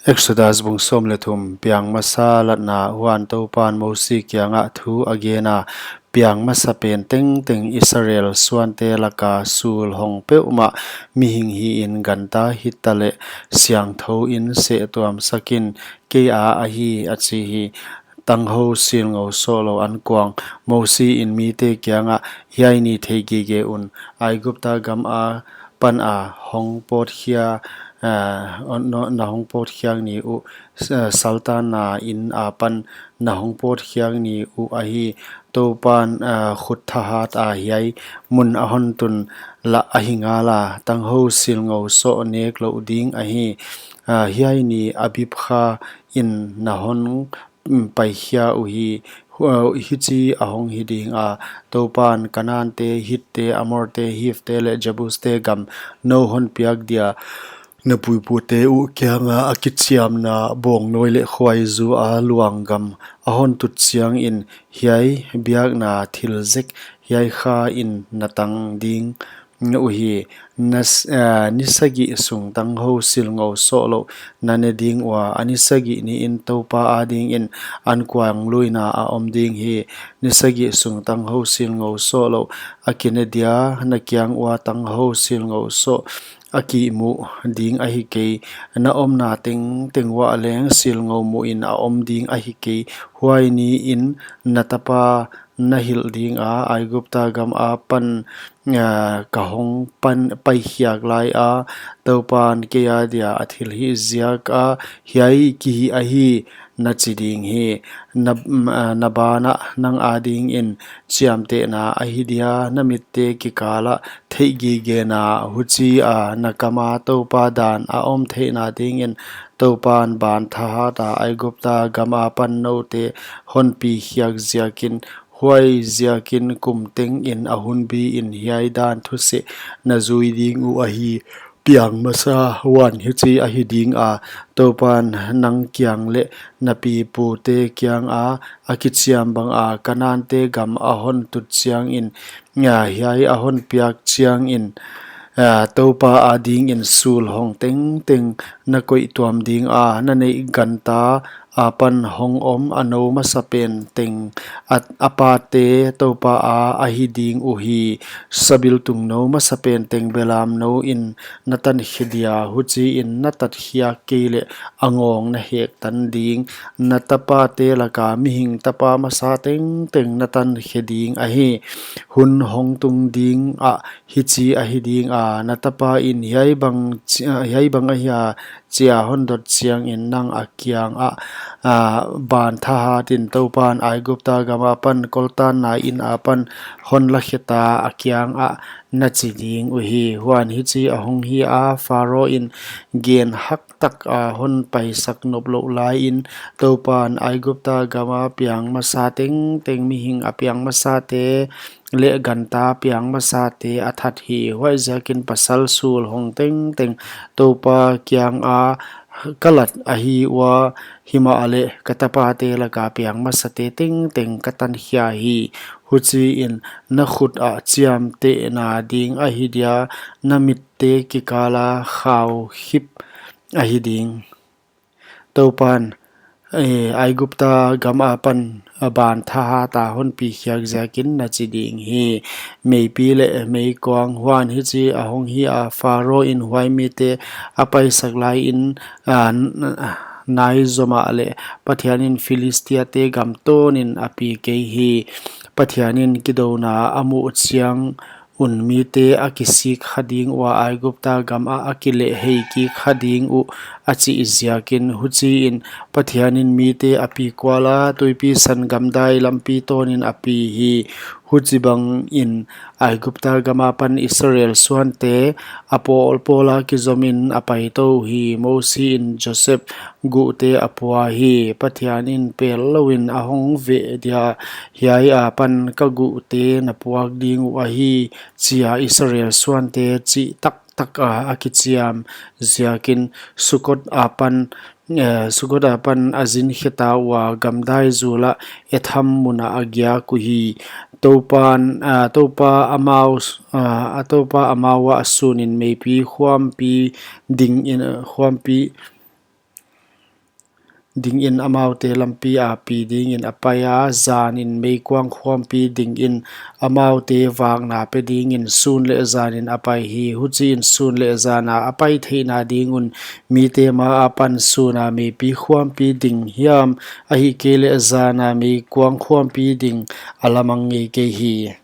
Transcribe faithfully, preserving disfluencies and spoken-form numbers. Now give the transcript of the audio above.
Exodus bung sawm leh thum. Piang masa latna. Huan Toupan Mosi kiangah thu a gen a, piang masa pen tengteng Israel suante laka sul hong peuhmah mihing hiin ganta hita leh siangthou in sehtuamsak in, kei a ahi, a chi hi. Tanghou silngou sohlouh ankuang. Mosi in mite kiangah, hiai ni theigige un, Aigupta gam apan a hong pawtkhia, ah, na hong pawtkhiak ni uh, ah, saltanna in apan na hong pawtkhiak ni uh ahi. Toupan, ah, khut thahat a hiai mun a hon tun lah ahi ngala, tanghou silngou soh nek louh ding ahi. Ah, hiai ni Abib kha in na hon, mm, paikhia uhi. Hu-, ah, hichi a hong hi ding a, Toupan Kanante, Hitte, Amorte, Hivte leh Jebuste gam nou hon piak dia, na puipute uh kianga a kichiamna bawngnawi leh khuaizu a luang gam a hon tut chiangin, hiai biakna thil zek hiai kha in na tang ding uhi. Na s-, ah, ni sagih sung tanghou silngou sohlouh na ne ding ua, a ni sagih ni in Toupa adingin ankuang luina a om ding hi. Ni sagih sung tanghou silngou sohlouh a kine dia, na kiang ua tanghou silngou soh a kimuh ding ahi kei. Na omna tengteng uah leng silngou muh in a om ding ahi kei. Huai ni in na tapa na hilh ding a, Aigupta gam apan, ah, ka hong pan, paikhiak lai a, Toupan kei adia a thilhih ziak a hiai kihih ahi, na chi ding hi. Na, mm, ah, na banah nang adingin chiamtehna ahi dia, na mitte kikalah theihgigena, huchia na kama Toupa dan a om theihna dingin Toupan ban thahat a Aigupta gam apan noute hon pikhiak ziakin, huai ziakin kum tengin a hunbi in hiai dan thuseh na zui ding uh ahi. Piang masa. Huan hichi ahi ding a, Toupan nang kiang leh na pipute kianga a kichiam banga Kanante gam a hon tut chiangin, ah, hiai a hon piak chiangin, ah, Toupa adingin sul hong tengteng na koih tuam ding a, na neih ganta apan hong om a nou masa pen teng a, a pate Toupa a ahi ding uhi. Sabiltung nou masa pen teng belam nou in na tankhe dia, huchiin na tatkhiak kei leh a ngawng na hektan ding. Na tapate laka mihing tapa masa tengteng na tankhe ding ahi. Hun hong tung ding ah hichi ahi ding a, na tapa in hiai bang chi-, ah, hiai bang ahia chia hon dot chiangin nang a kiangah, ah, ban thahat in Toupan Aigupta gam apan koltanna in apan hon lakheta a kiangah na chi ding uhi. Huan hichi a hong hi a, Pharo in gen hak taka hon paisak nop louh laiin, Toupan Aigupta gama piang masa tengteng, mihing a piang masate leh ganta piang masate a that hi. Huaiziakin pasal sul hong tengteng Toupa kianga ka lat ahi ua, himahleh ka tapate laka piang masate tengteng ka tankhia hi. Huchiin na khut ah chiamtehna ding ahi dia, na mitte kikala khaukhip ahi ding. Toupan, eh, Aigupta gam apan a ban thahat a hon pikhiak ziakin na chi ding hi. Meipi leh meikuang. Huan hichi a hong hi a, Pharo in huai mite a paisak laiin, ah, n-, nai zomah leh Pathianin Philistiate gam tawnin a pi kei hi. Pathianin kidouna a muh chiang un mite a kisik kha ding ua, Aigupta gam ah a kilehhei kik kha ding uh, a chih ziakin. Huchiin Pathianin mite a pi kuala, Tuipi San gamdai lampi tawnin a pi hi. Huchibangin Aigupta gam apan Israel suante a pawlpawla kizomin a paitou hi. Mosi in Joseph guhte a pua hi. Pathianin pellouin a hong veh dia, hiai apan ka guhte na puak ding uh ahi, chia Israel suante chih taktak a a kichiam ziakin Sukot apan, eh, Sukot apan a zin kheta ua, gamdai zulah Etham munah a giak uhi. Toupan, ah, Toupa amau, ah, a Toupa amau ah sunin meipi khuampi dingin, khuampi dingin amaute lampia pi dingin a paia, janin meikuang khuampi dingin amaute vakna pe dingin sun leh janin a pai hi. Huchiin sun leh jana a pai theihna ding un mite ma akipan suna meipi khuampi ding hiam, ahihkeileh jana meikuang khuampi ding a lamang ngeikei hi.